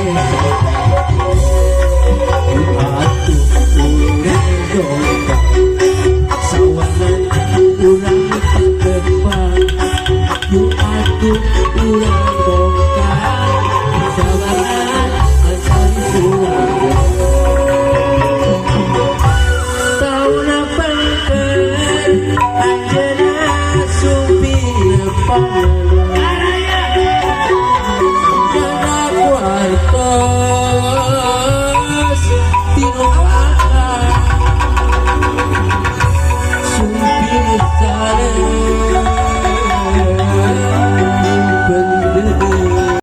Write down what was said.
Atuh urang dongkap, sawangan urang patepang. Yu atuh urang dongkap, sawangan.